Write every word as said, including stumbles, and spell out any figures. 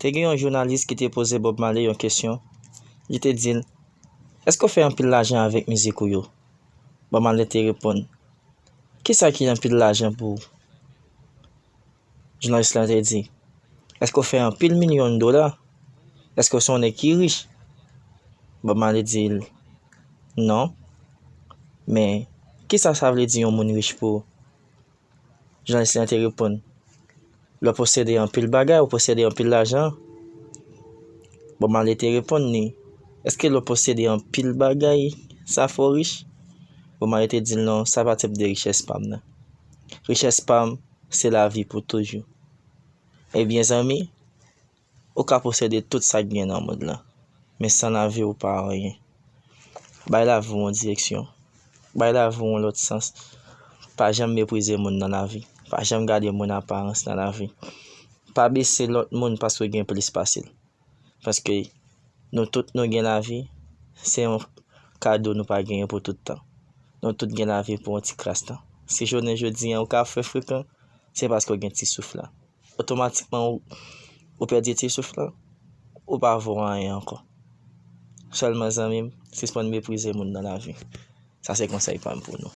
Te gen yon jounalis ki te poze Bob Marley yon kesyon. Li te di l, "Èske w fè anpil lajan avèk mizik ou yo?" Bob Marley te reponn, "Kisa ki anpil lajan pou ou?" Jounalis lan te di, "Èske w fè anpil milyon dola? Èske w se yon nèg ki rich?" Bob Marley di l, "Non. Men, kisa sa vle di yon moun rich pou ou?" Jounalis lan te reponn, "Lè w posede anpil bagay, ou posede anpil lajan." Bob Marley te reponn li, "Èske lè w posede anpil bagay, sa fè w rich?" Bob Marley te di l, "Non, sa pa tip de richès pa m nan. Richès pa m, se lavi pou toujou." Ebyen, zanmi, ou ka posede tout sa k gen nan mond lan, men san lavi, ou pa anyen. Bay lavi w yon direksyon. Bay lavi w yon lòt sans. Pa janm meprize moun nan lavi. Pa janm gade moun aparans nan lavi. Pa bese lòt moun paske w gen plis pase l. Paske nou tout nou gen lavi, se yon kado nou pa genyen pou tout tan. Nou tout gen lavi pou yon ti kras tan. Si jounen jodi an ou ka fè frekan, se paske w gen ti souf la. Otomatikman ou, ou pèdi ti souf la, ou pa vo anyen ankò. Sèlman zanmi m, sispann meprize moun nan lavi. Sa se konsèy pa m pou nou.